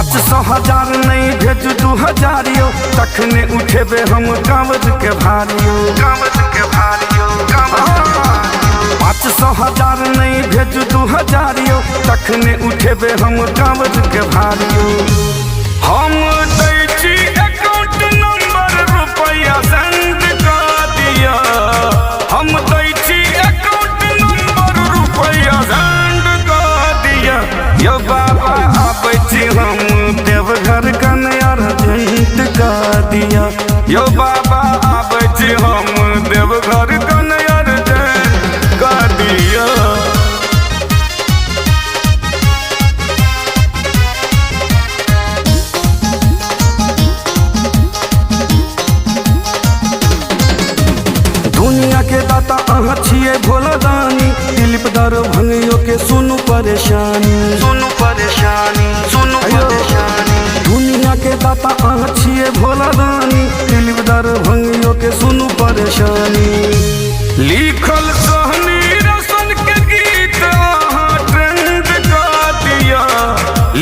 500 हजार नहीं भेजू 2000 यो, तखने उठेबे हम कांवर के भारियो। कांवर के भारियो, 500 हजार नहीं भेजू 2000 यो, तखने उठेबे हम कांवर के भारियो। हम दै छी अकाउंट नंबर रुपया सेंड कऽ दिअ, हम दै छी अकाउंट नंबर रुपया सेंड कऽ दिअ। यौ बाबा आबै छी हम देवघर कने अर्जेंट कऽ दिअ, यौ बाबा आबै छी हम देवघर कने अर्जेंट कऽ दिअ। दुनिया के दाता अहाँ छियै भोला दानी, दिलीप दर भंगियो के सुनू परेशानी, सुनू परेशानी, सुनू परेशानी। दुनिया के दाता अहाँ छियै भोला दानी, दिलीप दर भंगियो के सुनू परेशानी। लिखल सोहनी रसन के गीत अहाँ ट्रेंड कऽ दिअ,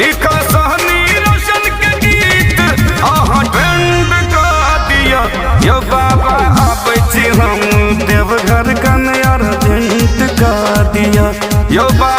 लिखल सोहनी रसन के गीत अहाँ ट्रेंड कऽ दिअ। यौ बाबा आबै छी हम देवघर कने अर्जेंट कऽ दिअ, यौ बाबा।